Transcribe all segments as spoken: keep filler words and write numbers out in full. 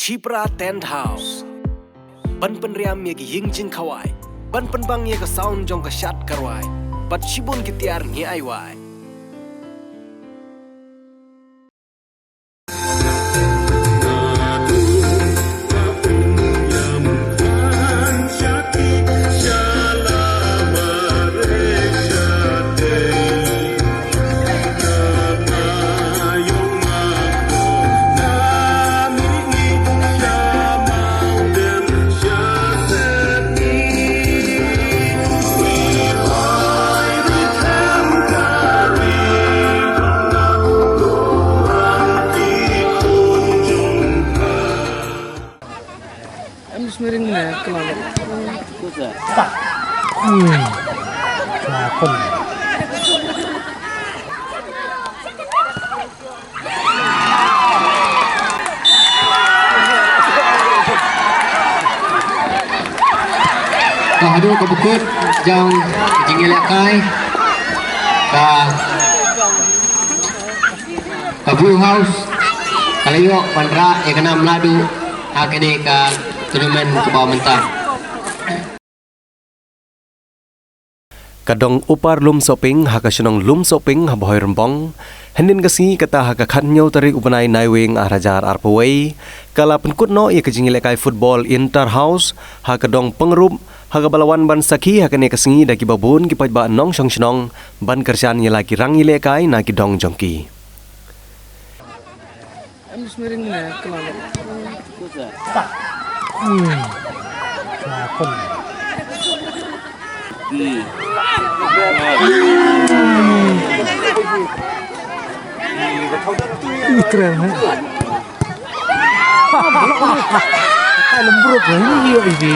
Shipra Tent House. Ban pynriam ïa ki ïing jingkhawai, ban pynbang ïa ka sound jong ka shad ka rwai, bad shibun ki tiar ngi ai wai. Em smiring ne kelala. Hmm. Sakon. Ka haduh ka bukut jong ka jingïalehkai ka, ka Blue House ka la ïoh ban rah ïa ka nam lahduh ha kane ka tournament kaba mynta. Ka dong Upper Lumsohping ha ka shnong Lumsohping ha Bhoi Rymbong, hynnin ka sngi kata ha ka khathynñiew tarik u bnai Naiwieng ar hajar arphew wei, ka la pynkut noh ïa ka jingïalehkai football inter house ha ka dong Pyngrope, ha kaba la wan ban sakhi ha kane ka sngi da kiba bun ki paidbah nongshong shnong ban kyrshan ïa la ki rangïalehkai na ki dong jong ki. Em smiring ne kelala. Hmm. Sakon. Ih, keren, eh. Ai, lembur, eh. Ini dia, ini.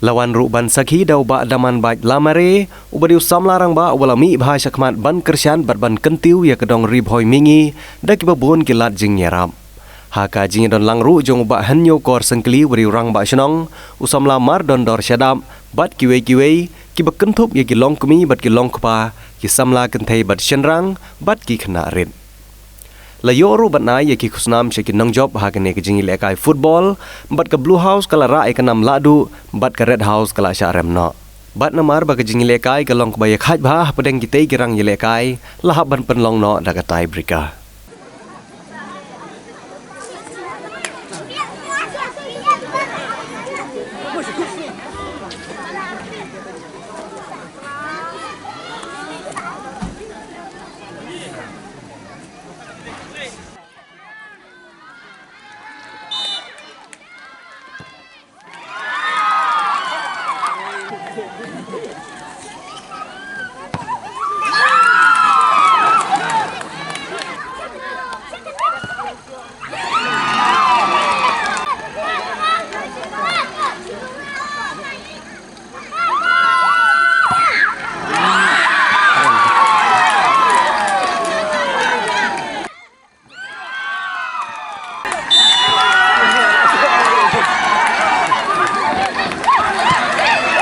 La wan ruh ban sakhi da u Bah Damanbait Lamare, uba dei u samla rangbah uba la mih bha shakhmat ban kyrshan bad ban kyntiew ïa ka dong Ri Bhoi Mihngi da kiba bun ki lad jingïarap. Ha ka jingïadon lang ruh jong u Bah Hynñiewkor Syngkli, uba dei u rangbah shnong, u samla Mardondor Shadap bad kiwei kiwei kiba kynthup ïa ki longkmie bad ki longkpa, ki samla kynthei bad shynrang bad ki khynnah rit. La ïoh ruh ban ai ïa ki khusnam sha ki nongjop ha kane ka jingïalehkai football, bad ka Blue House ka la rah ïa ka nam lahduh, bad ka Red House ka la shah rem noh. Bad namar ba ka jingïalehkai ka long kaba ïakhaid bha hapdeng kitei ki rangïalehkai, la hap ban pynlong noh da ka tiebreaker.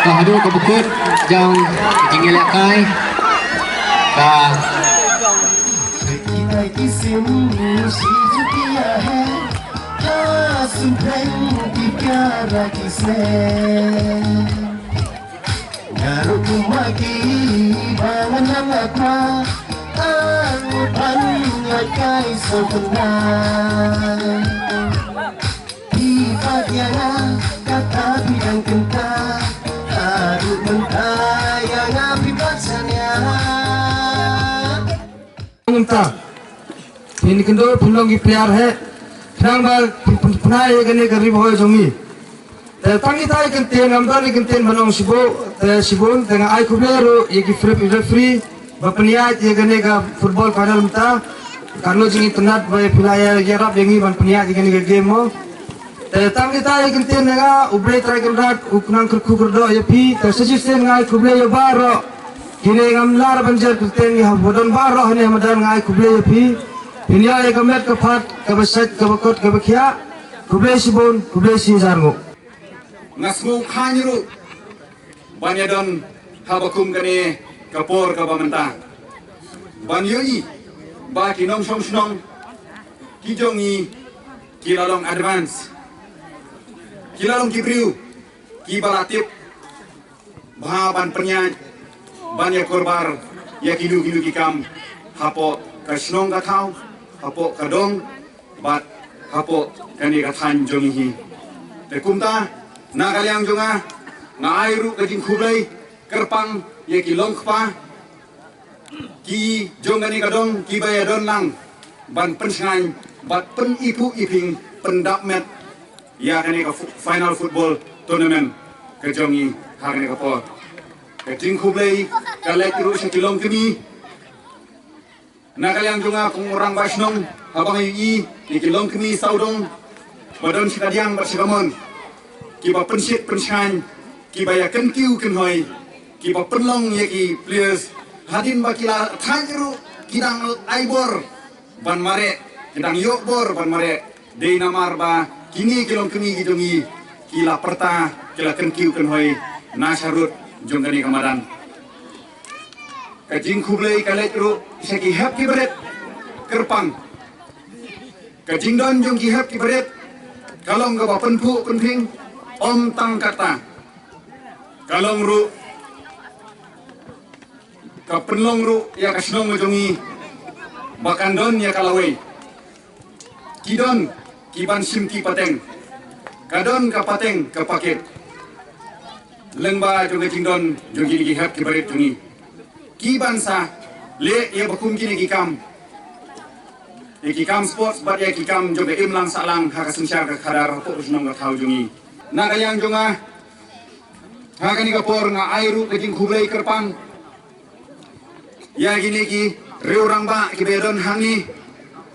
Ka haduh ka bukut jong ka jingïalehkai ka. Mynta phin kynduh phin long ki player hi, khnang ba phin pynpna ïa kane ka Ri Bhoi jong ngi. Te tang kita i kyntien, ngam don i kyntien ban ong shibun, te shibun, te nga ai khublei ruh ïa ki referee ba pynïaid ïa kane ka football final mynta. Katno jingitynnad ba phi la ïa, ïarap ïa ngi ban pynïaid ïa kane ka game mo. Te tang kita i kyntien na nga, U Blei Trai Kynrad u nang kyrkhu kyrdoh ïa phi. Te sa shisien nga ai khublei ïa baroh. Kine ngam lah ban jer kyrteng ïa, ba don baroh hangne ha madan, nga ai khublei ïa phi. Phin ïoh ïa ka met ka phad, kaba sait, kaba kot, kaba khiah. Khublei shibun, khublei shihajar nguh. Nga sngewkmen ruh ban ïadon haba kum kane ka por kaba mynta ban ïohi ba ki nongshong shnong ki jong ngi ki la long advance, ki la long ki briew kiba la tip bha ban pynïaid, ban ïa korbar ïa kino kino ki kam hapoh ka shnong ka thaw, hapoh ka dong bad hapoh kane ka thaiñ jong ngi hi. Te kumta na ka liang jong nga, nga ai ruh ka jingkhublei kyrpang ïa ki long kpa ki jong kane ka dong kiba ïa don lang ban pynshngaiñ bad pynipuh iping pyndap met ïa kane ka fu- final football tournament ka jong ngi ha kane ka por. Ka jingkhublei ka leit ruh sha ki long kmie. Na ka liang jong nga kum u rangbah shnong, haba nga ïohi ïa ki long kmie sawdong ba don sha ka diang bad sha ka mon, kiba pynshit pynshngaiñ, kiba ïa kyntiew kynhoi, kiba pynlong ïa ki players, hadien ba ki la thait ruh ki dang ai bor ban mareh, ki dang ïoh bor ban mareh. Dei namar ba kine ki long kmie ki jong ngi ki la pyrta, ki la kyntiew kynhoi na sharud jong kane ka madan. Ka jingkhublei ka leit ruh sha ki hep ki barit kyrpang. Ka jingdon jong ki hep ki barit ka long kaba pynphuh pynphieng, ym tang katta, ka long ruh, ka pynlong ruh ïa ka shnong jong ngi ba kan don ïa ka lawei. Ki don ki ban shim ki pateng, ka don ka pateng ka paket lyngba jong ka jingdon jong kine ki hep ki barit jong ngi, ki ban sa leh ïa ba kum kine ki kam, ïa ki kam sports bad ïa ki kam jong ka imlang sahlang ha ka synshar ka khadar hapoh ka shnong ka thaw jong ngi. Na ka liang jong nga, ha kane ka por nga ai ruh ka jingkhublei kyrpang ïa kine ki riew rangbah kiba ïa don hangne,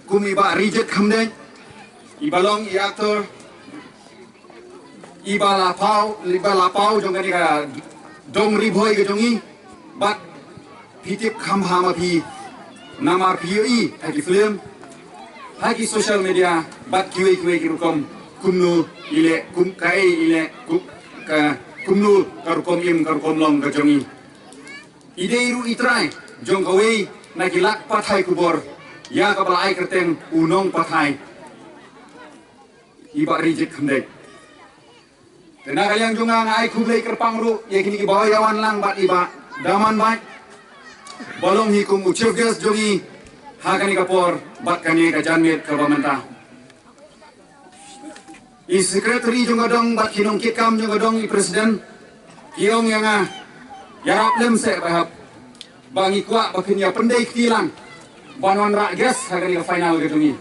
kum i Bah Rijit Khymdeit, iba long i actor, iba la paw, iba la paw jong kane ka dong Ri Bhoi ka jong ngi, bad phi tip kham bha ma phi, namar phi ïohi ha ki film, ha ki social media bad kiwei kiwei ki rukom, kumno i leh, kum kaei i leh, kum ka, kumno ka rukom im ka rukom long ka jong ngi. I dei ruh i trai jong kawei na ki lad pathai khubor ïa kaba la ai kyrteng u nongpathai, i Bah Rijit Khymdeit. Te na ka liang jong nga, nga ai khublei kyrpang ruh ïa kine kiba ïa wan lang bad i Bah Daman Bait, ba long hi kum u chief guest jong ngi ha kane ka por bad kane ka janmiet kaba mynta. I secretary jong ka dong bad ki nongkitkam jong ka dong, i president, ki ong ïa nga, ïarap lem seh Bah Hap, ba ngi kwah ba phin ïa pyndei kti lang ban wanrah guest ha kane ka final ka jong ngi.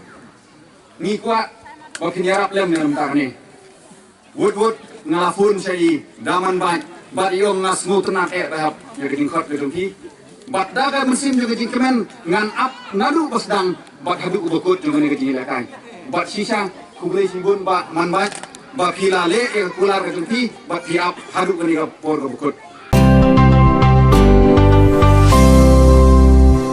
Ngi kwah ba phin ïarap lem ïa na mynta kane. Wut wut nga la phone sha i Daman Bait bad i ong, nga sngewtynnat eh Bah Hap ïa ka jingkhot ka jong phi. Bad da ka mynsiem jong ka jingkmen ngan ap naduh ba sdang bad haduh uba kut jong kane ka jingïalehkai. Bad shisha khublei shibun Bah Man Bait ba phi la leh ïa ka kular ka jong phi bad phi ap haduh kane ka por kaba kut.